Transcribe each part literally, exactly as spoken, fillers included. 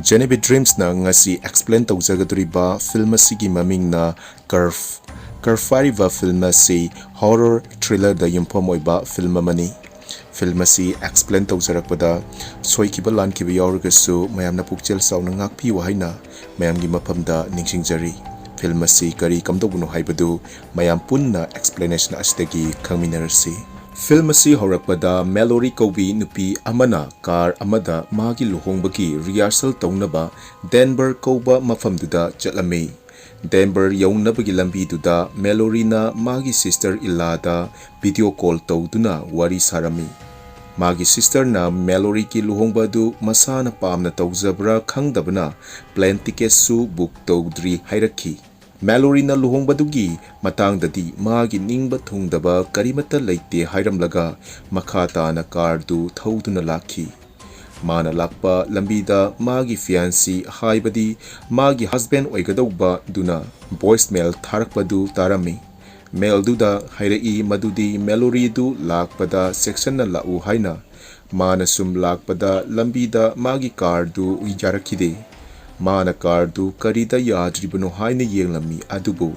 Genevieve Dreamsꯅ ꯉꯁꯤ explain ꯇꯧꯖꯒꯗꯧꯔꯤꯕ film ꯑꯁꯤꯒꯤ ꯃꯃꯤꯡꯅ Curve꯫ Curve ꯍꯥꯏꯔꯤꯕ film ꯑꯁꯤ horror thrillerꯗ ꯌꯨꯝꯐꯝ ꯑꯣꯏꯕ film ꯑꯃꯅꯤ꯫ Film ꯑꯁꯤ explain ꯇꯧꯖꯔꯛꯄꯗ ꯁꯣꯏꯈꯤꯕ ꯂꯥꯟꯈꯤꯕ ꯌꯥꯎꯔꯒꯁꯨ ꯃꯌꯥꯝꯅ ꯄꯨꯛꯆꯦꯜ ꯆꯥꯎꯅ ꯉꯥꯛꯄꯤꯌꯨ ꯍꯥꯏꯅ ꯃꯌꯥꯝꯒꯤ ꯃꯐꯝꯗ ꯅꯤꯡꯁꯤꯡꯖꯔꯤ꯫ Film ꯑꯁꯤ ꯀꯔꯤ ꯀꯝꯗꯧꯕꯅꯣ ꯍꯥꯏꯕꯗꯨ ꯃꯌꯥꯝ ꯄꯨꯟꯅ explanation ꯑꯁꯤꯗꯒꯤ ꯈꯪꯃꯤꯟꯅꯔꯁꯤ꯫ Film ꯑꯁꯤ ꯍꯧꯔꯛꯄꯗ ꯃꯦꯂꯣꯔꯤ ꯀꯧꯕꯤ ꯅꯨꯄꯤ ꯑꯃꯅ car ꯑꯃꯗ ꯃꯥꯒꯤ ꯂꯨꯍꯣꯡꯕꯒꯤ rehearsal ꯇꯧꯅꯕ ꯗꯦꯟꯕꯔ ꯀꯧꯕ ꯃꯐꯝꯗꯨꯗ ꯆꯠꯂꯝꯃꯤ꯫ ꯗꯦꯟꯕꯔ ꯌꯧꯅꯕꯒꯤ ꯂꯝꯕꯤꯗꯨꯗ ꯃꯦꯂꯣꯔꯤꯅ ꯃꯥꯒꯤ sister ꯏꯂꯥꯗ video call ꯇꯧꯗꯨꯅ ꯋꯥꯔꯤ ꯁꯥꯔꯝꯃꯤ꯫ ꯃꯥꯒꯤ sisterꯅ ꯃꯦꯂꯣꯔꯤꯒꯤ ꯂꯨꯍꯣꯡꯕ ꯑꯗꯨ ꯃꯁꯥꯅ ꯄꯥꯝꯅ ꯇꯧꯖꯕ꯭ꯔꯥ ꯈꯪꯗꯕꯅ plane ticketꯁꯨ book ꯇꯧꯗ꯭ꯔꯤ ꯍꯥꯏꯔꯛꯈꯤ꯫ ꯃꯦꯂꯣꯔꯤꯅ ꯂꯨꯍꯣꯡꯕꯗꯨꯒꯤ ꯃꯇꯥꯡꯗꯗꯤ ꯃꯥꯒꯤ ꯅꯤꯡꯕ ꯊꯨꯡꯗꯕ ꯀꯔꯤꯃꯠꯇ ꯂꯩꯇꯦ ꯍꯥꯏꯔꯝꯂꯒ ꯃꯈꯥ ꯇꯥꯅ carꯗꯨ ꯊꯧꯗꯨꯅ ꯂꯥꯛꯈꯤ꯫ ꯃꯥꯅ ꯂꯥꯛꯄ ꯂꯝꯕꯤꯗ ꯃꯥꯒꯤ fiancée ꯍꯥꯏꯕꯗꯤ ꯃꯥꯒꯤ husband ꯑꯣꯏꯒꯗꯧꯕꯗꯨꯅ voice mail ꯊꯥꯔꯛꯄꯗꯨ ꯇꯥꯔꯝꯃꯤ꯫ Mailꯗꯨꯗ ꯍꯥꯏꯔꯛꯏ ꯃꯗꯨꯗꯤ ꯃꯦꯂꯣꯔꯤꯗꯨ ꯂꯥꯛꯄꯗ ꯆꯦꯛꯁꯤꯟꯅ ꯂꯥꯛꯎ ꯍꯥꯏꯅ꯫ ꯃꯥꯅ ꯁꯨꯝ ꯂꯥꯛꯄꯗ ꯂꯝꯕꯤꯗ ꯃꯥꯒꯤ carꯗꯨ ꯌꯥꯔꯛꯈꯤꯗꯦ꯫ ꯃꯥꯅ carꯗꯨ ꯀꯔꯤꯗ ꯌꯥꯗ꯭ꯔꯤꯕꯅꯣ ꯍꯥꯏꯅ ꯌꯦꯡꯂꯝꯃꯤ, ꯑꯗꯨꯕꯨ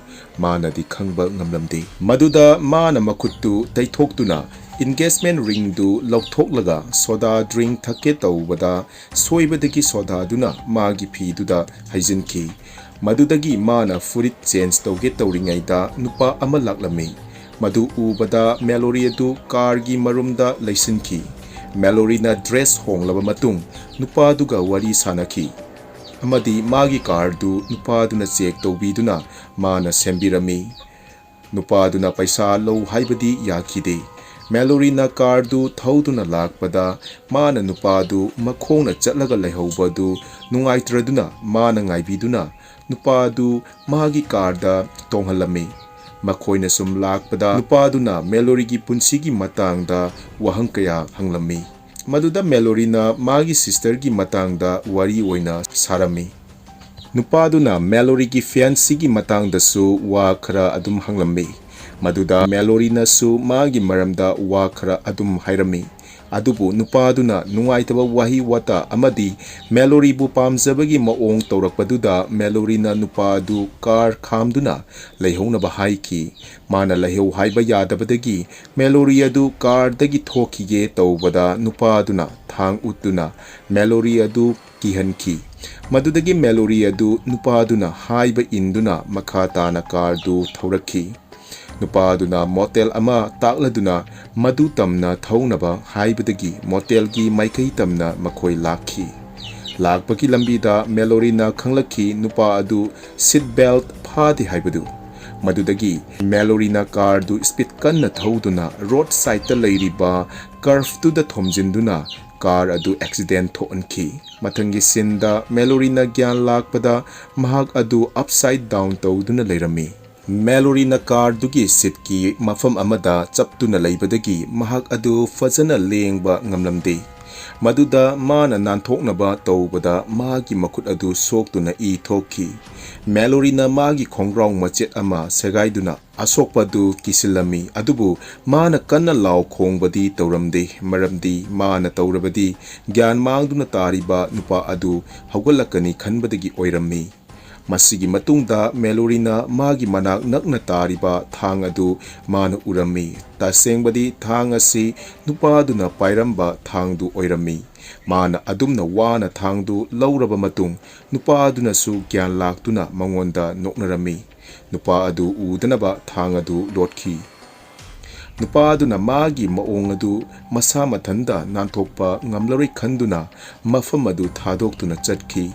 ꯃꯥꯅꯗꯤ ꯈꯪꯕ ꯉꯝꯂꯝꯗꯦ꯫ ꯃꯗꯨꯗ ꯃꯥꯅ ꯃꯈꯨꯠꯇꯨ ꯇꯩꯊꯣꯛꯇꯨꯅ engagement ringꯗꯨ ꯂꯧꯊꯣꯛꯂꯒ soda drink ꯊꯛꯀꯦ ꯇꯧꯕꯗ ꯁꯣꯏꯕꯗꯒꯤ sodaꯗꯨꯅ ꯃꯥꯒꯤ ꯐꯤꯗꯨꯗ ꯍꯩꯖꯤꯟꯈꯤ꯫ ꯃꯗꯨꯗꯒꯤ ꯃꯥꯅ ꯐꯨꯔꯤꯠ change ꯇꯧꯒꯦ ꯇꯧꯔꯤꯉꯩꯗ ꯅꯨꯄꯥ ꯑꯃ ꯂꯥꯛꯂꯝꯃꯤ꯫ ꯃꯗꯨ ꯎꯕꯗ ꯃꯦꯂꯣꯔꯤ ꯑꯗꯨ carꯒꯤ ꯃꯔꯨꯝꯗ ꯂꯩꯁꯤꯟꯈꯤ꯫ ꯃꯦꯂꯣꯔꯤꯅ dress ꯍꯣꯡꯂꯕ ꯃꯇꯨꯡ ꯅꯨꯄꯥꯗꯨꯒ ꯋꯥꯔꯤ ꯁꯥꯅꯈꯤ ꯑꯃꯗꯤ ꯃꯥꯒꯤ carꯗꯨ ꯅꯨꯄꯥꯗꯨꯅ check ꯇꯧꯕꯤꯗꯨꯅ ꯃꯥꯅ ꯁꯦꯝꯕꯤꯔꯝꯃꯤ꯫ ꯅꯨꯄꯥꯗꯨꯅ ꯄꯩꯁꯥ ꯂꯧ ꯍꯥꯏꯕꯗꯤ ꯌꯥꯈꯤꯗꯦ꯫ ꯃꯦꯂꯣꯔꯤꯅ carꯗꯨ ꯊꯧꯗꯨꯅ ꯂꯥꯛꯄꯗ ꯃꯥꯅ ꯅꯨꯄꯥꯗꯨ ꯃꯈꯣꯡꯅ ꯆꯠꯂꯒ ꯂꯩꯍꯧꯕꯗꯨ ꯅꯨꯡꯉꯥꯏꯇ꯭ꯔꯗꯨꯅ ꯃꯥꯅ ꯉꯥꯏꯕꯤꯗꯨꯅ ꯅꯨꯄꯥꯗꯨ ꯃꯥꯒꯤ carꯗ ꯇꯣꯡꯍꯜꯂꯝꯃꯤ꯫ ꯃꯈꯣꯏꯅ ꯁꯨꯝ ꯂꯥꯛꯄꯗ ꯅꯨꯄꯥꯗꯨꯅ ꯃꯦꯂꯣꯔꯤꯒꯤ ꯄꯨꯟꯁꯤꯒꯤ ꯃꯇꯥꯡꯗ ꯋꯥꯍꯪ ꯀꯌꯥ ꯍꯪꯂꯝꯃꯤ꯫ ꯃꯗꯨꯗ ꯃꯦꯂꯣꯔꯤꯅ ꯃꯥꯒꯤ sisterꯒꯤ ꯃꯇꯥꯡꯗ ꯋꯥꯔꯤ ꯑꯣꯏꯅ ꯁꯥꯔꯝꯃꯤ꯫ ꯅꯨꯄꯥꯗꯨꯅ ꯃꯦꯂꯣꯔꯤꯒꯤ fianceeꯒꯤ ꯃꯇꯥꯡꯗꯁꯨ ꯋꯥ ꯈꯔ ꯑꯗꯨꯝ ꯍꯪꯂꯝꯃꯤ꯫ ꯃꯗꯨꯗ ꯃꯦꯂꯣꯔꯤꯅꯁꯨ ꯃꯥꯒꯤ ꯃꯔꯝꯗ ꯋꯥ ꯈꯔ ꯑꯗꯨꯝ ꯍꯥꯏꯔꯝꯃꯤ꯫ ꯑꯗꯨꯕꯨ ꯅꯨꯄꯥꯗꯨꯅ ꯅꯨꯡꯉꯥꯏꯇꯕ ꯋꯥꯍꯩ ꯋꯥꯇꯥ ꯑꯃꯗꯤ ꯃꯦꯂꯣꯔꯤꯕꯨ ꯄꯥꯝꯖꯕꯒꯤ ꯃꯑꯣꯡ ꯇꯧꯔꯛꯄꯗꯨꯗ ꯃꯦꯂꯣꯔꯤꯅ ꯅꯨꯄꯥ ꯑꯗꯨ ꯀꯥꯔ ꯈꯥꯝꯗꯨꯅ ꯂꯩꯍꯧꯅꯕ ꯍꯥꯏꯈꯤ꯫ ꯃꯥꯅ ꯂꯩꯍꯧ ꯍꯥꯏꯕ ꯌꯥꯗꯕꯗꯒꯤ ꯃꯦꯂꯣꯔꯤ ꯑꯗꯨ ꯀꯥꯔꯗꯒꯤ ꯊꯣꯛꯈꯤꯒꯦ ꯇꯧꯕꯗ ꯅꯨꯄꯥꯗꯨꯅ ꯊꯥꯡ ꯎꯠꯇꯨꯅ ꯃꯦꯂꯣꯔꯤ ꯑꯗꯨ ꯀꯤꯍꯟꯈꯤ꯫ ꯃꯗꯨꯗꯒꯤ ꯃꯦꯂꯣꯔꯤ ꯑꯗꯨ ꯅꯨꯄꯥꯗꯨꯅ ꯍꯥꯏꯕ ꯏꯟꯗꯨꯅ ꯃꯈꯥ ꯇꯥꯅ ꯀꯥꯔꯗꯨ ꯊꯧꯔꯛꯈꯤ꯫ ꯅꯨꯄꯥꯗꯨꯅ ꯃꯣꯇꯦꯜ ꯑꯃ ꯇꯥꯛꯂꯗꯨꯅ ꯃꯗꯨ ꯇꯝꯅ ꯊꯧꯅꯕ ꯍꯥꯏꯕꯗꯒꯤ ꯃꯣꯇꯦꯜꯒꯤ ꯃꯥꯏꯀꯩ ꯇꯝꯅ ꯃꯈꯣꯏ ꯂꯥꯛꯈꯤ꯫ ꯂꯥꯛꯄꯒꯤ ꯂꯝꯕꯤꯗ ꯃꯦꯂꯣꯔꯤꯅ ꯈꯪꯂꯛꯈꯤ ꯅꯨꯄꯥ ꯑꯗꯨ ꯁꯤꯠ ꯕꯦꯜꯠ ꯐꯥꯗꯦ ꯍꯥꯏꯕꯗꯨ꯫ ꯃꯗꯨꯗꯒꯤ ꯃꯦꯂꯣꯔꯤꯅ ꯀꯥꯔꯗꯨ ꯁ꯭ꯄꯤꯗ ꯀꯟꯅ ꯊꯧꯗꯨꯅ ꯔꯣꯗ ꯁꯥꯏꯗꯇ ꯂꯩꯔꯤꯕ ꯀꯔꯚꯇꯨꯗ ꯊꯣꯝꯖꯤꯟꯗꯨꯅ ꯀꯥꯔ ꯑꯗꯨ ꯑꯦꯛꯁꯤꯗꯦꯟꯠ ꯊꯣꯛꯍꯟꯈꯤ꯫ ꯃꯊꯪꯒꯤ ꯁꯤꯟꯗ ꯃꯦꯂꯣꯔꯤꯅ ꯒ꯭ꯌꯥꯟ ꯂꯥꯛꯄꯗ ꯃꯍꯥꯛ ꯑꯗꯨ ꯑꯞꯁꯥꯏꯗ ꯗꯥꯎꯟ ꯇꯧꯗꯨꯅ ꯂꯩꯔꯝꯃꯤ꯫ ꯃꯦꯂꯣꯔꯤꯅ ꯀꯥꯔꯗꯨꯒꯤ ꯁꯤꯠꯀꯤ ꯃꯐꯝ ꯑꯃꯗ ꯆꯞꯇꯨꯅ ꯂꯩꯕꯗꯒꯤ ꯃꯍꯥꯛ ꯑꯗꯨ ꯐꯖꯅ ꯂꯦꯡꯕ ꯉꯝꯂꯝꯗꯦ꯫ ꯃꯗꯨꯗ ꯃꯥꯅ ꯅꯥꯟꯊꯣꯛꯅꯕ ꯇꯧꯕꯗ ꯃꯥꯒꯤ ꯃꯈꯨꯠ ꯑꯗꯨ ꯁꯣꯛꯇꯨꯅ ꯏ ꯊꯣꯛꯈꯤ꯫ ꯃꯦꯂꯣꯔꯤꯅ ꯃꯥꯒꯤ ꯈꯣꯡꯒ꯭ꯔꯥꯎ ꯃꯆꯦꯠ ꯑꯃ ꯁꯦꯒꯥꯏꯗꯨꯅ ꯑꯁꯣꯛꯄꯗꯨ ꯀꯤꯁꯤꯜꯂꯝꯃꯤ, ꯑꯗꯨꯕꯨ ꯃꯥꯅ ꯀꯟꯅ ꯂꯥꯎ ꯈꯣꯡꯕꯗꯤ ꯇꯧꯔꯝꯗꯦ, ꯃꯔꯝꯗꯤ ꯃꯥꯅ ꯇꯧꯔꯕꯗꯤ ꯒ꯭ꯌꯥꯟ ꯃꯥꯡꯗꯨꯅ ꯇꯥꯔꯤꯕ ꯅꯨꯄꯥ ꯑꯗꯨ ꯍꯧꯒꯠꯂꯛꯀꯅꯤ ꯈꯟꯕꯗꯒꯤ ꯑꯣꯏꯔꯝꯃꯤ꯫ ꯃꯁꯤꯒꯤ ꯃꯇꯨꯡꯗ ꯃꯦꯂꯣꯔꯤꯅ ꯃꯥꯒꯤ ꯃꯅꯥꯛ ꯅꯛꯅ ꯇꯥꯔꯤꯕ ꯊꯥꯡ ꯑꯗꯨ ꯃꯥꯅ ꯎꯔꯝꯃꯤ꯫ ꯇꯁꯦꯡꯕꯗꯤ ꯊꯥꯡ ꯑꯁꯤ ꯅꯨꯄꯥꯗꯨꯅ ꯄꯥꯏꯔꯝꯕ ꯊꯥꯡꯗꯨ ꯑꯣꯏꯔꯝꯃꯤ꯫ ꯃꯥꯅ ꯑꯗꯨꯝꯅ ꯋꯥꯅ ꯊꯥꯡꯗꯨ ꯂꯧꯔꯕ ꯃꯇꯨꯡ, ꯅꯨꯄꯥꯗꯨꯅꯁꯨ ꯒ꯭ꯌꯥꯟ ꯂꯥꯛꯇꯨꯅ ꯃꯉꯣꯟꯗ ꯅꯣꯛꯅꯔꯝꯃꯤ꯫ ꯅꯨꯄꯥ ꯑꯗꯨ ꯎꯗꯅꯕ ꯊꯥꯡ ꯑꯗꯨ ꯂꯣꯠꯈꯤ꯫ ꯅꯨꯄꯥꯗꯨꯅ ꯃꯥꯒꯤ ꯃꯑꯣꯡ ꯑꯗꯨ ꯃꯁꯥ ꯃꯊꯟꯇ ꯅꯥꯟꯊꯣꯛꯄ ꯉꯝꯂꯔꯣꯏ ꯈꯟꯗꯨꯅ ꯃꯐꯝ ꯑꯗꯨ ꯊꯥꯗꯣꯛꯇꯨꯅ ꯆꯠꯈꯤ꯫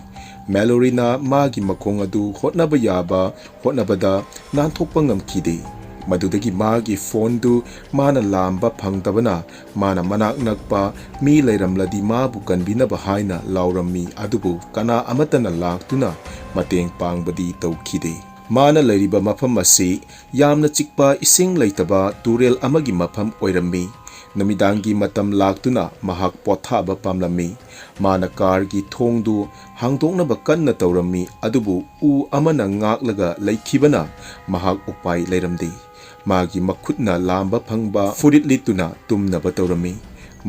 ꯃꯦꯂꯣꯔꯤꯅ ꯃꯥꯒꯤ ꯃꯈꯣꯡ ꯑꯗꯨ ꯍꯣꯠꯅꯕ ꯌꯥꯕ ꯍꯣꯠꯅꯕꯗ ꯅꯥꯟꯊꯣꯛꯄ ꯉꯝꯈꯤꯗꯦ꯫ ꯃꯗꯨꯗꯒꯤ ꯃꯥꯒꯤ ꯐꯣꯟꯗꯨ ꯃꯥꯅ ꯂꯥꯝꯕ ꯐꯪꯗꯕꯅ ꯃꯥꯅ ꯃꯅꯥꯛ ꯅꯛꯄ ꯃꯤ ꯂꯩꯔꯝꯂꯗꯤ ꯃꯥꯕꯨ ꯀꯟꯕꯤꯅꯕ ꯍꯥꯏꯅ ꯂꯥꯎꯔꯝꯃꯤ, ꯑꯗꯨꯕꯨ ꯀꯅꯥ ꯑꯃꯠꯇꯅ ꯂꯥꯛꯇꯨꯅ ꯃꯇꯦꯡ ꯄꯥꯡꯕꯗꯤ ꯇꯧꯈꯤꯗꯦ꯫ ꯃꯥꯅ ꯂꯩꯔꯤꯕ ꯃꯐꯝ ꯑꯁꯤ ꯌꯥꯝꯅ ꯆꯤꯛꯄ ꯏꯁꯤꯡ ꯂꯩꯇꯕ ꯇꯨꯔꯦꯜ ꯑꯃꯒꯤ ꯃꯐꯝ ꯑꯣꯏꯔꯝꯃꯤ꯫ ꯅꯨꯃꯤꯗꯥꯡꯒꯤ ꯃꯇꯝ ꯂꯥꯛꯇꯨꯅ ꯃꯍꯥꯛ ꯄꯣꯊꯥꯕ ꯄꯥꯝꯂꯝꯃꯤ꯫ ꯃꯥꯅ ꯀꯥꯔꯒꯤ ꯊꯣꯡꯗꯨ ꯍꯥꯡꯗꯣꯛꯅꯕ ꯀꯟꯅ ꯇꯧꯔꯝꯃꯤ, ꯑꯗꯨꯕꯨ ꯎ ꯑꯃꯅ ꯉꯥꯛꯂꯒ ꯂꯩꯈꯤꯕꯅ ꯃꯍꯥꯛ ꯎꯄꯥꯏ ꯂꯩꯔꯝꯗꯦ꯫ ꯃꯥꯒꯤ ꯃꯈꯨꯠꯅ ꯂꯥꯝꯕ ꯐꯪꯕ ꯐꯨꯔꯤꯠ ꯂꯤꯠꯇꯨꯅ ꯇꯨꯝꯅꯕ ꯇꯧꯔꯝꯃꯤ꯫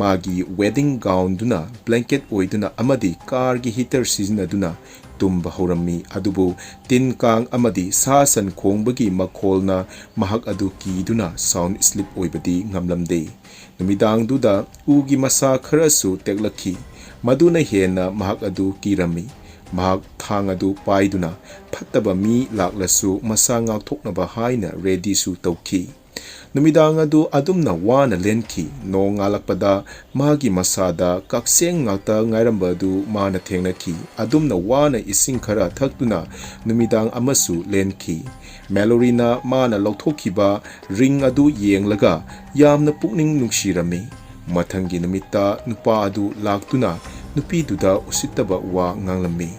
ꯃꯥꯒꯤ wedding gownꯗꯨꯅ blanket ꯑꯣꯏꯗꯨꯅ ꯑꯃꯗꯤ carꯒꯤ heater ꯁꯤꯖꯤꯟꯅꯗꯨꯅ ꯇꯨꯝꯕ ꯍꯧꯔꯝꯃꯤ꯫ ꯑꯗꯨꯕꯨ ꯇꯤꯟ ꯀꯥꯡ ꯑꯃꯗꯤ ꯁꯥ ꯁꯟ ꯈꯣꯡꯕꯒꯤ ꯃꯈꯣꯜꯅ ꯃꯍꯥꯛ ꯑꯗꯨ ꯀꯤꯗꯨꯅ sound asleep ꯑꯣꯏꯕꯗꯤ ꯉꯝꯂꯝꯗꯦ꯫ ꯅꯨꯃꯤꯗꯥꯡꯗꯨꯗ ꯎꯒꯤ ꯃꯁꯥ ꯈꯔꯁꯨ ꯇꯦꯛꯂꯛꯈꯤ꯫ ꯃꯗꯨꯅ ꯍꯦꯟꯅ ꯃꯍꯥꯛ ꯑꯗꯨ ꯀꯤꯔꯝꯃꯤ꯫ ꯃꯍꯥꯛ ꯊꯥꯡ ꯑꯗꯨ ꯄꯥꯏꯗꯨꯅ ꯐꯠꯇꯕ ꯃꯤ ꯂꯥꯛꯂꯁꯨ ꯃꯁꯥ ꯉꯥꯛꯊꯣꯛꯅꯕ ꯍꯥꯏꯅ readyꯁꯨ ꯇꯧꯈꯤ꯫ ꯅꯨꯃꯤꯗꯥꯡ ꯑꯗꯨ ꯑꯗꯨꯝꯅ ꯋꯥꯅ ꯂꯦꯟꯈꯤ꯫ ꯅꯣꯡꯉꯥꯜꯂꯛꯄꯗ ꯃꯥꯒꯤ ꯃꯁꯥꯗ ꯀꯛꯆꯦꯡ ꯉꯥꯛꯇ ꯉꯥꯏꯔꯝꯕ ꯑꯗꯨ ꯃꯥꯅ ꯊꯦꯡꯅꯈꯤ꯫ ꯑꯗꯨꯝꯅ ꯋꯥꯅ ꯏꯁꯤꯡ ꯈꯔ ꯊꯛꯇꯨꯅ ꯅꯨꯃꯤꯗꯥꯡ ꯑꯃꯁꯨ ꯂꯦꯟꯈꯤ꯫ ꯃꯦꯂꯣꯔꯤꯅ ꯃꯥꯅ ꯂꯧꯊꯣꯛꯈꯤꯕ ring ꯑꯗꯨ ꯌꯦꯡꯂꯒ ꯌꯥꯝꯅ ꯄꯨꯛꯅꯤꯡ ꯅꯨꯡꯁꯤꯔꯝꯃꯤ꯫ ꯃꯊꯪꯒꯤ ꯅꯨꯃꯤꯠꯇ ꯅꯨꯄꯥ ꯑꯗꯨ ꯂꯥꯛꯇꯨꯅ ꯅꯨꯄꯤꯗꯨꯗ ꯎꯁꯤꯠꯇꯕ ꯋꯥ ꯉꯥꯡꯂꯝꯃꯤ꯫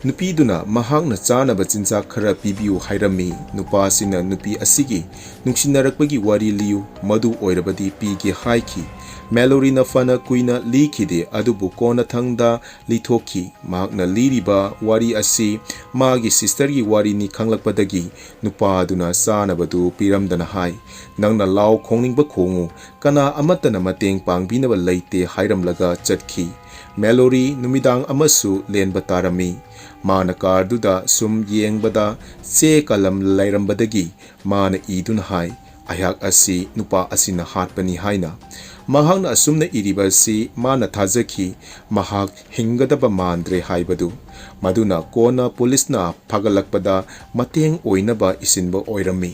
ꯅꯨꯄꯤꯗꯨꯅ ꯃꯍꯥꯛꯅ ꯆꯥꯅꯕ ꯆꯤꯟꯖꯥꯛ ꯈꯔ ꯄꯤꯕꯤꯌꯨ ꯍꯥꯏꯔꯝꯃꯤ꯫ ꯅꯨꯄꯥ ꯑꯁꯤꯅ ꯅꯨꯄꯤ ꯑꯁꯤꯒꯤ ꯅꯨꯡꯁꯤꯅꯔꯛꯄꯒꯤ ꯋꯥꯔꯤ ꯂꯤꯌꯨ, ꯃꯗꯨ ꯑꯣꯏꯔꯕꯗꯤ ꯄꯤꯒꯦ ꯍꯥꯏꯈꯤ꯫ ꯃꯦꯂꯣꯔꯤꯅ ꯐꯅ ꯀꯨꯏꯅ ꯂꯤꯈꯤꯗꯦ, ꯑꯗꯨꯕꯨ ꯀꯣꯟꯅꯊꯪꯗ ꯂꯤꯊꯣꯛꯈꯤ꯫ ꯃꯍꯥꯛꯅ ꯂꯤꯔꯤꯕ ꯋꯥꯔꯤ ꯑꯁꯤ ꯃꯥꯒꯤ sisterꯒꯤ ꯋꯥꯔꯤꯅꯤ ꯈꯪꯂꯛꯄꯗꯒꯤ ꯅꯨꯄꯥ ꯑꯗꯨꯅ ꯆꯥꯅꯕꯗꯨ ꯄꯤꯔꯝꯗꯅ ꯍꯥꯏ, "ꯅꯪꯅ ꯂꯥꯎ ꯈꯣꯡꯅꯤꯡꯕ ꯈꯣꯡꯉꯨ, ꯀꯅꯥ ꯑꯃꯠꯇꯅ ꯃꯇꯦꯡ ꯄꯥꯡꯕꯤꯅꯕ ꯂꯩꯇꯦ" ꯍꯥꯏꯔꯝꯂꯒ ꯆꯠꯈꯤ꯫ ꯃꯦꯂꯣꯔꯤ ꯅꯨꯃꯤꯗꯥꯡ ꯑꯃꯁꯨ ꯂꯦꯟꯕ ꯇꯥꯔꯝꯃꯤ꯫ ꯃꯥꯅ carꯗꯨꯗ ꯁꯨꯝ ꯌꯦꯡꯕꯗ ꯆꯦ ꯀꯂꯝ ꯂꯩꯔꯝꯕꯗꯒꯤ ꯃꯥꯅ ꯏꯗꯨꯅ ꯍꯥꯏ, "ꯑꯩꯍꯥꯛ ꯑꯁꯤ ꯅꯨꯄꯥ ꯑꯁꯤꯅ ꯍꯥꯠꯄꯅꯤ" ꯍꯥꯏꯅ꯫ ꯃꯍꯥꯛꯅ ꯑꯁꯨꯝꯅ ꯏꯔꯤꯕ ꯑꯁꯤ ꯃꯥꯅ ꯊꯥꯖꯈꯤ, ꯃꯍꯥꯛ ꯍꯤꯡꯒꯗꯕ ꯃꯥꯟꯗ꯭ꯔꯦ ꯍꯥꯏꯕꯗꯨ꯫ ꯃꯗꯨꯅ ꯀꯣꯟꯅ ꯄꯨꯂꯤꯁꯅ ꯐꯥꯒꯠꯂꯛꯄꯗ ꯃꯇꯦꯡ ꯑꯣꯏꯅꯕ ꯏꯁꯤꯟꯕ ꯑꯣꯏꯔꯝꯃꯤ꯫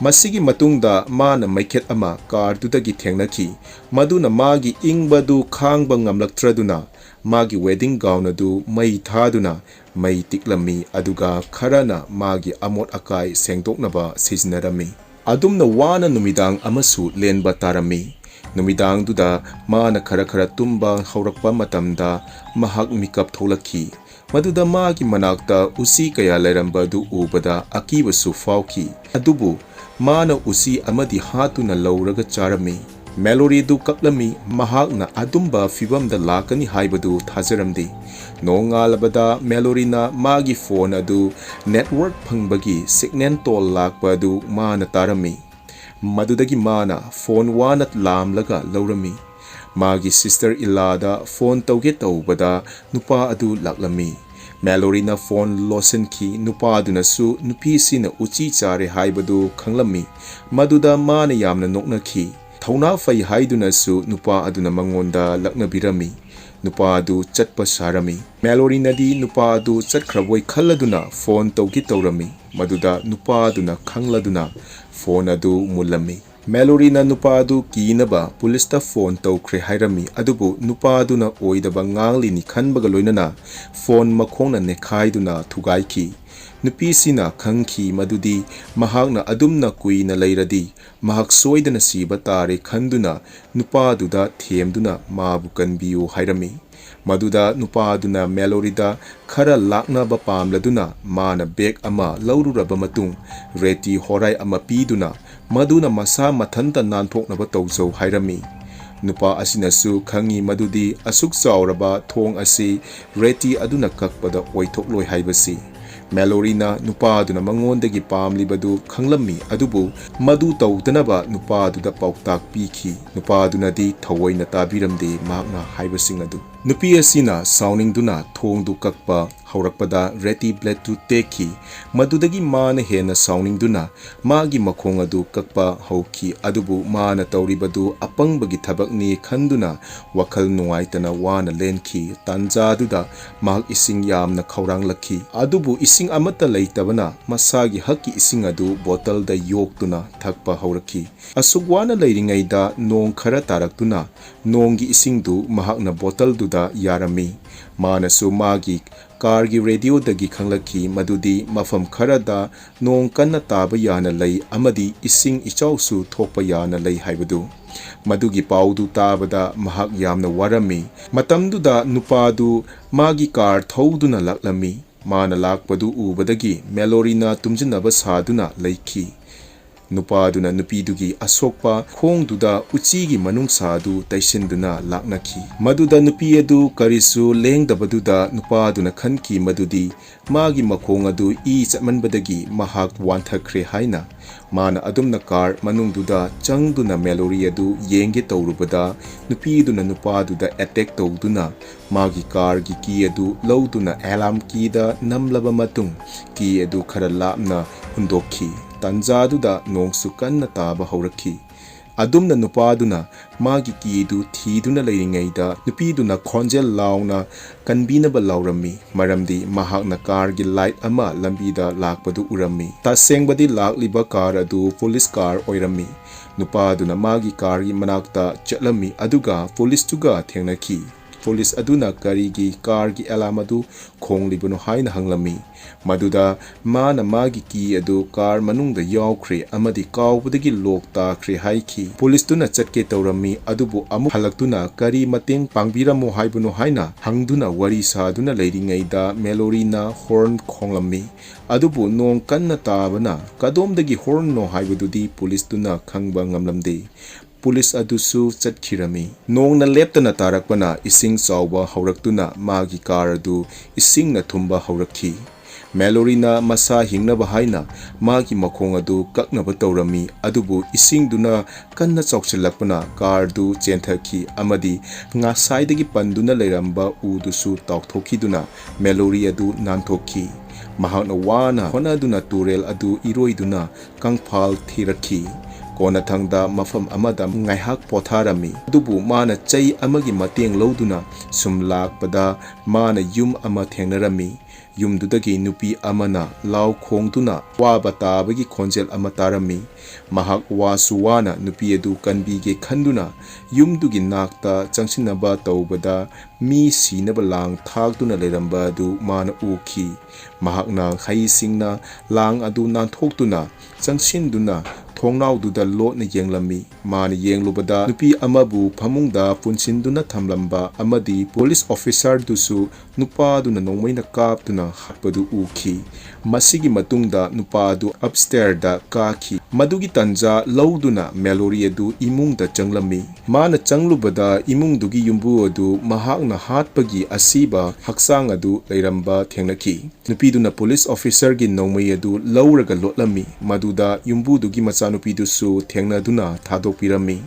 ꯃꯁꯤꯒꯤ ꯃꯇꯨꯡꯗ ꯃꯥꯅ ꯃꯩꯈꯦꯠ ꯑꯃ carꯗꯨꯗꯒꯤ ꯊꯦꯡꯅꯈꯤ, ꯃꯗꯨꯅ ꯃꯥꯒꯤ ꯏꯪꯕꯗꯨ ꯈꯥꯡꯕ ꯉꯝꯂꯛꯇ꯭ꯔꯗꯨꯅ ꯃꯥꯒꯤ wedding gown ꯑꯗꯨ ꯃꯩ ꯊꯥꯗꯨꯅ ꯃꯩ ꯇꯤꯛꯂꯝꯃꯤ, ꯑꯗꯨꯒ ꯈꯔꯅ ꯃꯥꯒꯤ ꯑꯃꯣꯠ ꯑꯀꯥꯏ ꯁꯦꯡꯗꯣꯛꯅꯕ ꯁꯤꯖꯤꯟꯅꯔꯝꯃꯤ꯫ ꯑꯗꯨꯝꯅ ꯋꯥꯅ ꯅꯨꯃꯤꯗꯥꯡ ꯑꯃꯁꯨ ꯂꯦꯟꯕ ꯇꯥꯔꯝꯃꯤ꯫ ꯅꯨꯃꯤꯗꯥꯡꯗꯨꯗ ꯃꯥꯅ ꯈꯔ ꯈꯔ ꯇꯨꯝꯕ ꯍꯧꯔꯛꯄ ꯃꯇꯝꯗ ꯃꯍꯥꯛ ꯃꯤꯀꯞ ꯊꯣꯛꯂꯛꯈꯤ꯫ ꯃꯗꯨꯗ ꯃꯥꯒꯤ ꯃꯅꯥꯛꯇ ꯎꯆꯤ ꯀꯌꯥ ꯂꯩꯔꯝꯕ ꯑꯗꯨ ꯎꯕꯗ ꯑꯀꯤꯕꯁꯨ ꯐꯥꯎꯈꯤ꯫ ꯑꯗꯨꯕꯨ ꯃꯥꯅ ꯎꯆꯤ ꯑꯃꯗꯤ ꯍꯥꯠꯇꯨꯅ ꯂꯧꯔꯒ ꯆꯥꯔꯝꯃꯤ꯫ ꯃꯦꯂꯣꯔꯤꯗꯨ ꯀꯞꯂꯝꯃꯤ꯫ ꯃꯍꯥꯛꯅ ꯑꯗꯨꯝꯕ ꯐꯤꯚꯝꯗ ꯂꯥꯛꯀꯅꯤ ꯍꯥꯏꯕꯗꯨ ꯊꯥꯖꯔꯝꯗꯦ꯫ ꯅꯣꯡꯉꯥꯜꯂꯕꯗ ꯃꯦꯂꯣꯔꯤꯅ ꯃꯥꯒꯤ phone ꯑꯗꯨ network ꯐꯪꯕꯒꯤ signal tone ꯂꯥꯛꯄ ꯑꯗꯨ ꯃꯥꯅ ꯇꯥꯔꯝꯃꯤ꯫ ꯃꯗꯨꯗꯒꯤ ꯃꯥꯅ phone ꯋꯥꯅ ꯂꯥꯝꯂꯒ ꯂꯧꯔꯝꯃꯤ꯫ ꯃꯥꯒꯤ ꯁꯤꯁꯇꯔ ꯏꯂꯥꯗ ꯐꯣꯟ ꯇꯧꯒꯦ ꯇꯧꯕꯗ ꯅꯨꯄꯥ ꯑꯗꯨ ꯂꯥꯛꯂꯝꯃꯤ꯫ ꯃꯦꯂꯣꯔꯤꯅ ꯐꯣꯟ ꯂꯣꯠꯁꯤꯟꯈꯤ꯫ ꯅꯨꯄꯥꯗꯨꯅꯁꯨ ꯅꯨꯄꯤꯁꯤꯅ ꯎꯆꯤ ꯆꯥꯔꯦ ꯍꯥꯏꯕꯗꯨ ꯈꯪꯂꯝꯃꯤ꯫ ꯃꯗꯨꯗ ꯃꯥꯅ ꯌꯥꯝꯅ ꯅꯣꯛꯅꯈꯤ꯫ ꯊꯧꯅꯥ ꯐꯩ ꯍꯥꯏꯗꯨꯅꯁꯨ ꯅꯨꯄꯥ ꯑꯗꯨꯅ ꯃꯉꯣꯟꯗ ꯂꯛꯅꯕꯤꯔꯝꯃꯤ꯫ ꯅꯨꯄꯥ ꯑꯗꯨ ꯆꯠꯄ ꯁꯥꯔꯝꯃꯤ꯫ ꯃꯦꯂꯣꯔꯤꯅꯗꯤ ꯅꯨꯄꯥ ꯑꯗꯨ ꯆꯠꯈ꯭ꯔꯕꯣꯏ ꯈꯜꯂꯗꯨꯅ ꯐꯣꯟ ꯇꯧꯒꯦ ꯇꯧꯔꯝꯃꯤ꯫ ꯃꯗꯨꯗ ꯅꯨꯄꯥ ꯑꯗꯨꯅ ꯈꯪꯂꯗꯨꯅ ꯐꯣꯟ ꯑꯗꯨ ꯃꯨꯜꯂꯝꯃꯤ꯫ ꯃꯦꯂꯣꯔꯤꯅ ꯅꯨꯄꯥ ꯑꯗꯨ ꯀꯤꯅꯕ ꯄꯨꯂꯤꯁꯇ ꯐꯣꯟ ꯇꯧꯈ꯭ꯔꯦ ꯍꯥꯏꯔꯝꯃꯤ, ꯑꯗꯨꯕꯨ ꯅꯨꯄꯥ ꯑꯗꯨꯅ ꯑꯣꯏꯗꯕ ꯉꯥꯡꯂꯤꯅꯤ ꯈꯟꯕꯒ ꯂꯣꯏꯅꯅ ꯐꯣꯟ ꯃꯈꯣꯡꯅ ꯅꯦꯈꯥꯏꯗꯨꯅ ꯊꯨꯒꯥꯏꯈꯤ꯫ ꯅꯨꯄꯤꯁꯤꯅ ꯈꯪꯈꯤ ꯃꯗꯨꯗꯤ ꯃꯍꯥꯛꯅ ꯑꯗꯨꯝꯅ ꯀꯨꯏꯅ ꯂꯩꯔꯗꯤ ꯃꯍꯥꯛ ꯁꯣꯏꯗꯅ ꯁꯤꯕ ꯇꯥꯔꯦ ꯈꯟꯗꯨꯅ ꯅꯨꯄꯥꯗꯨꯗ ꯊꯦꯝꯗꯨꯅ ꯃꯥꯕꯨ ꯀꯟꯕꯤꯌꯨ ꯍꯥꯏꯔꯝꯃꯤ꯫ ꯃꯗꯨꯗ ꯅꯨꯄꯥꯗꯨꯅ ꯃꯦꯂꯣꯔꯤꯗ ꯈꯔ ꯂꯥꯛꯅꯕ ꯄꯥꯝꯂꯗꯨꯅ ꯃꯥꯅ ꯕꯦꯒ ꯑꯃ ꯂꯧꯔꯨꯔꯕ ꯃꯇꯨꯡ ꯔꯦꯇꯤ ꯍꯣꯔꯥꯏ ꯑꯃ ꯄꯤꯗꯨꯅ ꯃꯗꯨꯅ ꯃꯁꯥ ꯃꯊꯟꯇ ꯅꯥꯟꯊꯣꯛꯅꯕ ꯇꯧꯖꯧ ꯍꯥꯏꯔꯝꯃꯤ꯫ ꯅꯨꯄꯥ ꯑꯁꯤꯅꯁꯨ ꯈꯪꯉꯤ ꯃꯗꯨꯗꯤ ꯑꯁꯨꯛ ꯆꯥꯎꯔꯕ ꯊꯣꯡ ꯑꯁꯤ ꯔꯦꯇꯤ ꯑꯗꯨꯅ ꯀꯛꯄꯗ ꯑꯣꯏꯊꯣꯛꯂꯣꯏ ꯍꯥꯏꯕꯁꯤ꯫ ꯃꯦꯂꯣꯔꯤꯅ ꯅꯨꯄꯥꯗꯨꯅ ꯃꯉꯣꯟꯗꯒꯤ ꯄꯥꯝꯂꯤꯕꯗꯨ ꯈꯪꯂꯝꯃꯤ, ꯑꯗꯨꯕꯨ ꯃꯗꯨ ꯇꯧꯗꯅꯕ ꯅꯨꯄꯥꯗꯨꯗ ꯄꯥꯎꯇꯥꯛ ꯄꯤꯈꯤ꯫ ꯅꯨꯄꯥꯗꯨꯅꯗꯤ ꯊꯑꯣꯏꯅ ꯇꯥꯕꯤꯔꯝꯗꯦ ꯃꯍꯥꯛꯅ ꯍꯥꯏꯕꯁꯤꯡ ꯑꯗꯨ꯫ ꯅꯨꯄꯤ ꯑꯁꯤꯅ ꯁꯥꯎꯅꯤꯡꯗꯨꯅ ꯊꯣꯡꯗꯨ ꯀꯛꯄ ꯍꯧꯔꯛꯄꯗ ꯔꯦꯇꯤ ꯕ꯭ꯂꯦꯗꯇꯨ ꯇꯦꯛꯈꯤ꯫ ꯃꯗꯨꯗꯒꯤ ꯃꯥꯅ ꯍꯦꯟꯅ ꯁꯥꯎꯅꯤꯡꯗꯨꯅ ꯃꯥꯒꯤ ꯃꯈꯣꯡ ꯑꯗꯨ ꯀꯛꯄ ꯍꯧꯈꯤ꯫ ꯑꯗꯨꯕꯨ ꯃꯥꯅ ꯇꯧꯔꯤꯕꯗꯨ ꯑꯄꯪꯕꯒꯤ ꯊꯕꯛꯅꯤ ꯈꯟꯗꯨꯅ ꯋꯥꯈꯜ ꯅꯨꯡꯉꯥꯏꯇꯅ ꯋꯥꯅ ꯂꯦꯟꯈꯤ꯫ ꯇꯥꯟꯖꯥꯗꯨꯗ ꯃꯍꯥꯛ ꯏꯁꯤꯡ ꯌꯥꯝꯅ ꯈꯧꯔꯥꯡꯂꯛꯈꯤ꯫ ꯑꯗꯨꯕꯨ ꯏꯁꯤꯡ ꯑꯃꯠꯇ ꯂꯩꯇꯕꯅ ꯃꯁꯥꯒꯤ ꯍꯛꯀꯤ ꯏꯁꯤꯡ ꯑꯗꯨ ꯕꯣꯇꯜꯗ ꯌꯣꯛꯇꯨꯅ ꯊꯛꯄ ꯍꯧꯔꯛꯈꯤ꯫ ꯑꯁꯨꯛ ꯋꯥꯅ ꯂꯩꯔꯤꯉꯩꯗ ꯅꯣꯡ ꯈꯔ ꯇꯥꯔꯛꯇꯨꯅ ꯅꯣꯡꯒꯤ ꯏꯁꯤꯡꯗꯨ ꯃꯍꯥꯛꯅ ꯕꯣꯇꯜꯗꯨꯗ ꯌꯥꯔꯝꯃꯤ꯫ ꯃꯥꯅꯁꯨ ꯃꯥꯒꯤ ꯀꯥꯔꯒꯤ ꯔꯦꯗꯤꯑꯣꯗꯒꯤ ꯈꯪꯂꯛꯈꯤ ꯃꯗꯨꯗꯤ ꯃꯐꯝ ꯈꯔꯗ ꯅꯣꯡ ꯀꯟꯅ ꯇꯥꯕ ꯌꯥꯅ ꯂꯩ ꯑꯃꯗꯤ ꯏꯁꯤꯡ ꯏꯆꯥꯎꯁꯨ ꯊꯣꯛꯄ ꯌꯥꯅ ꯂꯩ ꯍꯥꯏꯕꯗꯨ꯫ ꯃꯗꯨꯒꯤ ꯄꯥꯎꯗꯨ ꯇꯥꯕꯗ ꯃꯍꯥꯛ ꯌꯥꯝꯅ ꯋꯥꯔꯝꯃꯤ꯫ ꯃꯇꯝꯗꯨꯗ ꯅꯨꯄꯥꯗꯨ ꯃꯥꯒꯤ ꯀꯥꯔ ꯊꯧꯗꯨꯅ ꯂꯥꯛꯂꯝꯃꯤ꯫ ꯃꯥꯅ ꯂꯥꯛꯄꯗꯨ ꯎꯕꯗꯒꯤ ꯃꯦꯂꯣꯔꯤꯅ ꯇꯨꯝꯖꯤꯟꯅꯕ ꯁꯥꯗꯨꯅ ꯂꯩꯈꯤ꯫ ꯅꯨꯄꯥꯗꯨꯅ ꯅꯨꯄꯤꯗꯨꯒꯤ ꯑꯁꯣꯛꯄ ꯈꯣꯡꯗꯨꯗ ꯎꯆꯤꯒꯤ ꯃꯅꯨꯡꯁꯥ ꯑꯗꯨ ꯇꯩꯁꯤꯟꯗꯨꯅ ꯂꯥꯛꯅꯈꯤ꯫ ꯃꯗꯨꯗ ꯅꯨꯄꯤ ꯑꯗꯨ ꯀꯔꯤꯁꯨ ꯂꯦꯡꯗꯕꯗꯨꯗ ꯅꯨꯄꯥꯗꯨꯅ ꯈꯟꯈꯤ ꯃꯗꯨꯗꯤ ꯃꯥꯒꯤ ꯃꯈꯣꯡ ꯑꯗꯨ ꯏ ꯆꯠꯃꯟꯕꯗꯒꯤ ꯃꯍꯥꯛ ꯋꯥꯟꯊꯈ꯭ꯔꯦ ꯍꯥꯏꯅ꯫ ꯃꯥꯅ ꯑꯗꯨꯝꯅ ꯀꯥꯔ ꯃꯅꯨꯡꯗꯨꯗ ꯆꯪꯗꯨꯅ ꯃꯦꯂꯣꯔꯤ ꯑꯗꯨ ꯌꯦꯡꯒꯦ ꯇꯧꯔꯨꯕꯗ ꯅꯨꯄꯤꯗꯨꯅ ꯅꯨꯄꯥꯗꯨꯗ ꯑꯦꯇꯦꯛ ꯇꯧꯗꯨꯅ ꯃꯥꯒꯤ ꯀꯥꯔꯒꯤ ꯀꯤ ꯑꯗꯨ ꯂꯧꯗꯨꯅ ꯑꯦꯂꯥꯝ ꯀꯤꯗ ꯅꯝꯂꯕ ꯃꯇꯨꯡ ꯀꯤ ꯑꯗꯨ ꯈꯔ ꯂꯥꯞꯅ ꯍꯨꯟꯗꯣꯛꯈꯤ꯫ ꯇꯥꯟꯖꯥꯗꯨꯗ ꯅꯣꯡꯁꯨ ꯀꯟꯅ ꯇꯥꯕ ꯍꯧꯔꯛꯈꯤ꯫ ꯑꯗꯨꯝꯅ ꯅꯨꯄꯥꯗꯨꯅ ꯃꯥꯒꯤ ꯀꯤꯗꯨ ꯊꯤꯗꯨꯅ ꯂꯩꯔꯤꯉꯩꯗ ꯅꯨꯄꯤꯗꯨꯅ ꯈꯣꯟꯖꯦꯜ ꯂꯥꯎꯅ ꯀꯟꯕꯤꯅꯕ ꯂꯥꯎꯔꯝꯃꯤ, ꯃꯔꯝꯗꯤ ꯃꯍꯥꯛꯅ ꯀꯥꯔꯒꯤ ꯂꯥꯏꯠ ꯑꯃ ꯂꯝꯕꯤꯗ ꯂꯥꯛꯄꯗꯨ ꯎꯔꯝꯃꯤ꯫ ꯇꯁꯦꯡꯕꯗꯤ ꯂꯥꯛꯂꯤꯕ ꯀꯥꯔ ꯑꯗꯨ ꯄꯨꯂꯤꯁ ꯀꯥꯔ ꯑꯣꯏꯔꯝꯃꯤ꯫ ꯅꯨꯄꯥꯗꯨꯅ ꯃꯥꯒꯤ ꯀꯥꯔꯒꯤ ꯃꯅꯥꯛꯇ ꯆꯠꯂꯝꯃꯤ, ꯑꯗꯨꯒ ꯄꯨꯂꯤꯁꯇꯨꯒ ꯊꯦꯡꯅꯈꯤ꯫ ꯄꯨꯂꯤꯁ ꯑꯗꯨꯅ ꯀꯔꯤꯒꯤ ꯀꯥꯔꯒꯤ ꯑꯦꯂꯥꯝ ꯑꯗꯨ ꯈꯣꯡꯂꯤꯕꯅꯣ ꯍꯥꯏꯅ ꯍꯪꯂꯝꯃꯤ꯫ ꯃꯗꯨꯗ ꯃꯥꯅ ꯃꯥꯒꯤ ꯀꯤ ꯑꯗꯨ ꯀꯥꯔ ꯃꯅꯨꯡꯗ ꯌꯥꯎꯈ꯭ꯔꯦ ꯑꯃꯗꯤ ꯀꯥꯎꯕꯗꯒꯤ ꯂꯣꯛ ꯇꯥꯈ꯭ꯔꯦ ꯍꯥꯏꯈꯤ꯫ ꯄꯨꯂꯤꯁꯇꯨꯅ ꯆꯠꯀꯦ ꯇꯧꯔꯝꯃꯤ, ꯑꯗꯨꯕꯨ ꯑꯃꯨꯛ ꯍꯜꯂꯛꯇꯨꯅ ꯀꯔꯤ ꯃꯇꯦꯡ ꯄꯥꯡꯕꯤꯔꯝꯃꯣ ꯍꯥꯏꯕꯅꯣ ꯍꯥꯏꯅ ꯍꯪꯗꯨꯅ ꯋꯥꯔꯤ ꯁꯥꯗꯨꯅ ꯂꯩꯔꯤꯉꯩꯗ ꯃꯦꯂꯣꯔꯤꯅ ꯍꯣꯔꯟ ꯈꯣꯡꯂꯝꯃꯤ꯫ ꯑꯗꯨꯕꯨ ꯅꯣꯡ ꯀꯟꯅ ꯇꯥꯕꯅ ꯀꯗꯣꯝꯗꯒꯤ ꯍꯣꯔꯟꯅꯣ ꯍꯥꯏꯕꯗꯨꯗꯤ ꯄꯨꯂꯤꯁꯇꯨꯅ ꯈꯪꯕ ꯉꯝꯂꯝꯗꯦ꯫ ꯄꯨꯂꯤꯁ ꯑꯗꯨꯁꯨ ꯆꯠꯈꯤꯔꯝꯃꯤ꯫ ꯅꯣꯡꯅ ꯂꯦꯞꯇꯅ ꯇꯥꯔꯛꯄꯅ ꯏꯁꯤꯡ ꯆꯥꯎꯕ ꯍꯧꯔꯛꯇꯨꯅ ꯃꯥꯒꯤ ꯀꯥꯔ ꯑꯗꯨ ꯏꯁꯤꯡꯅ ꯊꯨꯝꯕ ꯍꯧꯔꯛꯈꯤ꯫ ꯃꯦꯂꯣꯔꯤꯅ ꯃꯁꯥ ꯍꯤꯡꯅꯕ ꯍꯥꯏꯅ ꯃꯥꯒꯤ ꯃꯈꯣꯡ ꯑꯗꯨ ꯀꯛꯅꯕ ꯇꯧꯔꯝꯃꯤ, ꯑꯗꯨꯕꯨ ꯏꯁꯤꯡꯗꯨꯅ ꯀꯟꯅ ꯆꯥꯎꯁꯤꯜꯂꯛꯄꯅ ꯀꯥꯔꯗꯨ ꯆꯦꯟꯊꯈꯤ ꯑꯃꯗꯤ ꯉꯁꯥꯏꯗꯒꯤ ꯄꯟꯗꯨꯅ ꯂꯩꯔꯝꯕ ꯎꯗꯨꯁꯨ ꯇꯥꯎꯊꯣꯛꯈꯤꯗꯨꯅ ꯃꯦꯂꯣꯔꯤ ꯑꯗꯨ ꯅꯥꯟꯊꯣꯛꯈꯤ꯫ ꯃꯍꯥꯛꯅ ꯋꯥꯅ ꯍꯣꯠꯅꯗꯨꯅ ꯇꯨꯔꯦꯜ ꯑꯗꯨ ꯏꯔꯣꯏꯗꯨꯅ ꯀꯪꯐꯥꯜ ꯊꯤꯔꯛꯈꯤ꯫ ꯀꯣꯟꯅꯊꯪꯗ ꯃꯐꯝ ꯑꯃꯗ ꯉꯥꯏꯍꯥꯛ ꯄꯣꯊꯥꯔꯝꯃꯤ꯫ ꯑꯗꯨꯕꯨ ꯃꯥꯅ ꯆꯩ ꯑꯃꯒꯤ ꯃꯇꯦꯡ ꯂꯧꯗꯨꯅ ꯁꯨꯝ ꯂꯥꯛꯄꯗ ꯃꯥꯅ ꯌꯨꯝ ꯑꯃ ꯊꯦꯡꯅꯔꯝꯃꯤ꯫ ꯌꯨꯝꯗꯨꯗꯒꯤ ꯅꯨꯄꯤ ꯑꯃꯅ ꯂꯥꯎ ꯈꯣꯡꯗꯨꯅ ꯋꯥꯕ ꯇꯥꯕꯒꯤ ꯈꯣꯟꯖꯦꯜ ꯑꯃ ꯇꯥꯔꯝꯃꯤ꯫ ꯃꯍꯥꯛ ꯋꯥꯁꯨ ꯋꯥꯅ ꯅꯨꯄꯤ ꯑꯗꯨ ꯀꯟꯕꯤꯒꯦ ꯈꯟꯗꯨꯅ ꯌꯨꯝꯗꯨꯒꯤ ꯅꯥꯛꯇ ꯆꯪꯁꯤꯟꯅꯕ ꯇꯧꯕꯗ ꯃꯤ ꯁꯤꯅꯕ ꯂꯥꯡ ꯊꯥꯛꯇꯨꯅ ꯂꯩꯔꯝꯕ ꯑꯗꯨ ꯃꯥꯅ ꯎꯈꯤ꯫ ꯃꯍꯥꯛꯅ ꯍꯩꯁꯤꯡꯅ ꯂꯥꯡ ꯑꯗꯨ ꯅꯥꯟꯊꯣꯛꯇꯨꯅ ꯆꯪꯁꯤꯟꯗꯨꯅ ꯊꯣꯡꯅꯥꯎꯗꯨꯗ ꯂꯣꯠꯅ ꯌꯦꯡꯂꯝꯃꯤ꯫ ꯃꯥꯅ ꯌꯦꯡꯂꯨꯕꯗ ꯅꯨꯄꯤ ꯑꯃꯕꯨ ꯐꯃꯨꯡꯗ ꯄꯨꯟꯁꯤꯟꯗꯨꯅ ꯊꯝꯂꯝꯕ ꯑꯃꯗꯤ ꯄꯨꯂꯤꯁ ꯑꯣꯐꯤꯁꯥꯔꯗꯨꯁꯨ ꯅꯨꯄꯥꯗꯨꯅ ꯅꯣꯡꯃꯩꯅ ꯀꯥꯞꯇꯨꯅ ꯍꯥꯠꯄꯗꯨ ꯎꯈꯤ꯫ ꯃꯁꯤꯒꯤ ꯃꯇꯨꯡꯗ ꯅꯨꯄꯥ ꯑꯗꯨ ꯑꯞꯁ꯭ꯇꯦꯌꯔꯗ ꯀꯥꯈꯤ꯫ ꯃꯗꯨꯒꯤ ꯇꯥꯟꯖꯥ ꯂꯧꯗꯨꯅ ꯃꯦꯂꯣꯔꯤ ꯑꯗꯨ ꯏꯃꯨꯡꯗ ꯆꯪꯂꯝꯃꯤ꯫ ꯃꯥꯅ ꯆꯪꯂꯨꯕꯗ ꯏꯃꯨꯡꯗꯨꯒꯤ ꯌꯨꯝꯕꯨ ꯑꯗꯨ ꯃꯍꯥꯛꯅ ꯍꯥꯠꯄꯒꯤ ꯑꯁꯤꯕ ꯍꯛꯆꯥꯡ ꯑꯗꯨ ꯂꯩꯔꯝꯕ ꯊꯦꯡꯅꯈꯤ꯫ ꯅꯨꯄꯤꯗꯨꯅ ꯄꯨꯂꯤꯁ ꯑꯣꯐꯤꯁꯔꯒꯤ ꯅꯣꯡꯃꯩ ꯑꯗꯨ ꯂꯧꯔꯒ ꯂꯣꯠꯂꯝꯃꯤ꯫ ꯃꯗꯨꯗ ꯌꯨꯝꯕꯨꯗꯨꯒꯤ ꯃꯆꯥꯅꯨꯄꯤꯗꯨꯁꯨ ꯊꯦꯡꯅꯗꯨꯅ ꯊꯥꯗꯣꯛꯄꯤꯔꯝꯃꯤ꯫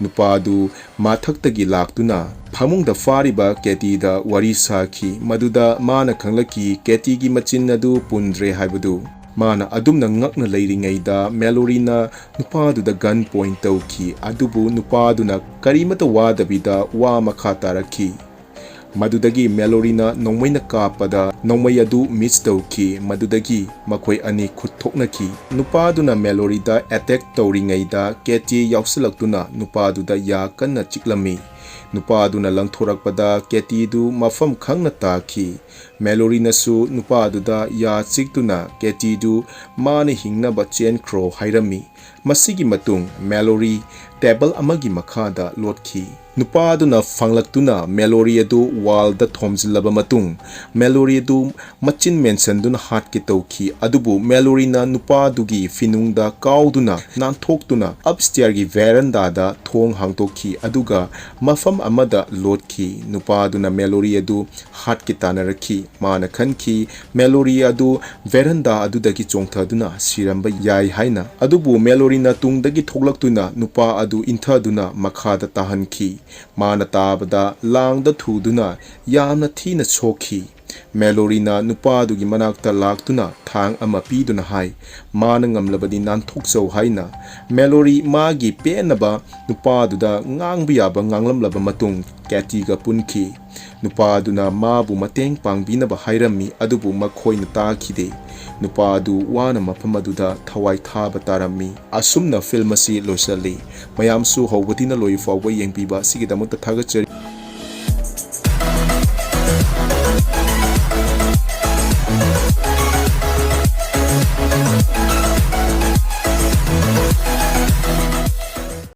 ꯅꯨꯄꯥ ꯑꯗꯨ ꯃꯊꯛꯇꯒꯤ ꯂꯥꯛꯇꯨꯅ ꯐꯃꯨꯡꯗ ꯐꯥꯔꯤꯕ ꯀꯦꯇꯤꯗ ꯋꯥꯔꯤ ꯁꯥꯈꯤ꯫ ꯃꯗꯨꯗ ꯃꯥꯅ ꯈꯪꯂꯛꯈꯤ, ꯀꯦꯇꯤꯒꯤ ꯃꯆꯤꯟ ꯑꯗꯨ ꯄꯨꯟꯗ꯭ꯔꯦ ꯍꯥꯏꯕꯗꯨ꯫ ꯃꯥꯅ ꯑꯗꯨꯝꯅ ꯉꯛꯅ ꯂꯩꯔꯤꯉꯩꯗ ꯃꯦꯂꯣꯔꯤꯅ ꯅꯨꯄꯥꯗꯨꯗ ꯒꯟ ꯄꯣꯏꯟꯠ ꯇꯧꯈꯤ꯫ ꯑꯗꯨꯕꯨ ꯅꯨꯄꯥꯗꯨꯅ ꯀꯔꯤꯃꯠꯇ ꯋꯥꯗꯕꯤꯗ ꯋꯥ ꯃꯈꯥ ꯇꯥꯔꯛꯈꯤ꯫ ꯃꯗꯨꯗꯒꯤ ꯃꯦꯂꯣꯔꯤꯅ ꯅꯣꯡꯃꯩꯅ ꯀꯥꯞꯄꯗ ꯅꯣꯡꯃꯩ ꯑꯗꯨ ꯃꯤꯁ ꯇꯧꯈꯤ꯫ ꯃꯗꯨꯗꯒꯤ ꯃꯈꯣꯏ ꯑꯅꯤ ꯈꯨꯠ ꯊꯣꯛꯅꯈꯤ꯫ ꯅꯨꯄꯥꯗꯨꯅ ꯃꯦꯂꯣꯔꯤꯗ ꯑꯦꯇꯦꯛ ꯇꯧꯔꯤꯉꯩꯗ ꯀꯦꯇꯤ ꯌꯥꯎꯁꯤꯜꯂꯛꯇꯨꯅ ꯅꯨꯄꯥꯗꯨꯗ ꯌꯥ ꯀꯟꯅ ꯆꯤꯛꯂꯝꯃꯤ꯫ ꯅꯨꯄꯥꯗꯨꯅ ꯂꯪꯊꯣꯔꯛꯄꯗ ꯀꯦꯇꯤꯗꯨ ꯃꯐꯝ ꯈꯪꯅ ꯇꯥꯈꯤ꯫ ꯃꯦꯂꯣꯔꯤꯅꯁꯨ ꯅꯨꯄꯥꯗꯨꯗ ꯌꯥ ꯆꯤꯛꯇꯨꯅ ꯀꯦꯇꯤꯗꯨ ꯃꯥꯅ ꯍꯤꯡꯅꯕ ꯆꯦꯟꯈ꯭ꯔꯣ ꯍꯥꯏꯔꯝꯃꯤ꯫ ꯃꯁꯤꯒꯤ ꯃꯇꯨꯡ ꯃꯦꯂꯣꯔꯤ ꯇꯦꯕꯜ ꯑꯃꯒꯤ ꯃꯈꯥꯗ ꯂꯣꯠꯈꯤ꯫ ꯅꯨꯄꯥꯗꯨꯅ ꯐꯪꯂꯛꯇꯨꯅ ꯃꯦꯂꯣꯔꯤ ꯑꯗꯨ ꯋꯥꯜꯗ ꯊꯣꯝꯖꯤꯜꯂꯕ ꯃꯇꯨꯡ ꯃꯦꯂꯣꯔꯤ ꯑꯗꯨ ꯃꯆꯤꯟ ꯃꯦꯟꯁꯤꯟꯗꯨꯅ ꯍꯥꯠꯀꯦ ꯇꯧꯈꯤ꯫ ꯑꯗꯨꯕꯨ ꯃꯦꯂꯣꯔꯤꯅ ꯅꯨꯄꯥꯗꯨꯒꯤ ꯐꯤꯅꯨꯡꯗ ꯀꯥꯎꯗꯨꯅ ꯅꯥꯟꯊꯣꯛꯇꯨꯅ ꯑꯞꯁ꯭ꯇꯦꯌꯔꯒꯤ ꯚꯦꯔꯟꯗꯥꯗ ꯊꯣꯡ ꯍꯥꯡꯗꯣꯛꯈꯤ꯫ ꯑꯗꯨꯒ ꯃꯐꯝ ꯑꯃꯗ ꯂꯣꯠꯈꯤ꯫ ꯅꯨꯄꯥꯗꯨꯅ ꯃꯦꯂꯣꯔꯤ ꯑꯗꯨ ꯍꯥꯠꯀꯦ ꯇꯥꯟꯅꯔꯛꯈꯤ꯫ ꯃꯥꯅ ꯈꯟꯈꯤ, ꯃꯦꯂꯣꯔꯤ ꯑꯗꯨ ꯚꯦꯔꯟꯗꯥ ꯑꯗꯨꯗꯒꯤ ꯆꯣꯡꯊꯗꯨꯅ ꯁꯤꯔꯝꯕ ꯌꯥꯏ ꯍꯥꯏꯅ꯫ ꯑꯗꯨꯕꯨ ꯃꯦꯂꯣꯔꯤꯅ ꯇꯨꯡꯗꯒꯤ ꯊꯣꯛꯂꯛꯇꯨꯅ ꯅꯨꯄꯥ ꯑꯗꯨ ꯏꯟꯊꯗꯨꯅ ꯃꯈꯥꯗ ꯇꯥꯍꯟꯈꯤ꯫ ꯃꯥꯅ ꯇꯥꯕꯗ ꯂꯥꯡꯗ ꯊꯨꯗꯨꯅ ꯌꯥꯝꯅ ꯊꯤꯅ ꯁꯣꯛꯈꯤ꯫ ꯃꯦꯂꯣꯔꯤꯅ ꯅꯨꯄꯥ ꯑꯗꯨꯒꯤ ꯃꯅꯥꯛꯇ ꯂꯥꯛꯇꯨꯅ ꯊꯥꯡ ꯑꯃ ꯄꯤꯗꯨꯅ ꯍꯥꯏ, ꯃꯥꯅ ꯉꯝꯂꯕꯗꯤ ꯅꯥꯟꯊꯣꯛꯆꯧ ꯍꯥꯏꯅ꯫ ꯃꯦꯂꯣꯔꯤ ꯃꯥꯒꯤ ꯄꯦꯟꯅꯕ ꯅꯨꯄꯥ ꯑꯗꯨꯗ ꯉꯥꯡꯕ ꯌꯥꯕ ꯉꯥꯡꯂꯝꯂꯕ ꯃꯇꯨꯡ ꯀꯦꯇꯤꯒ ꯄꯨꯟꯈꯤ꯫ ꯅꯨꯄꯥ ꯑꯗꯨꯅ ꯃꯥꯕꯨ ꯃꯇꯦꯡ ꯄꯥꯡꯕꯤꯅꯕ ꯍꯥꯏꯔꯝꯃꯤ, ꯑꯗꯨꯕꯨ ꯃꯈꯣꯏꯅ ꯇꯥꯈꯤꯗꯦ꯫ ꯅꯨꯄꯥ ꯑꯗꯨ ꯋꯥꯅ ꯃꯐꯝ ꯑꯗꯨꯗ ꯊꯋꯥꯏ ꯊꯥꯕ ꯇꯥꯔꯝꯃꯤ꯫ ꯑꯁꯨꯝꯅ ꯐꯤꯜꯝ ꯑꯁꯤ ꯂꯣꯏꯁꯤꯜꯂꯤ꯫ ꯃꯌꯥꯝꯁꯨ ꯍꯧꯕꯗꯤꯅ ꯂꯣꯏ ꯐꯥꯎꯕ ꯌꯦꯡꯕꯤꯕ ꯑꯁꯤꯒꯤꯗꯃꯛꯇ ꯊꯥꯒꯠꯆꯔꯤ꯫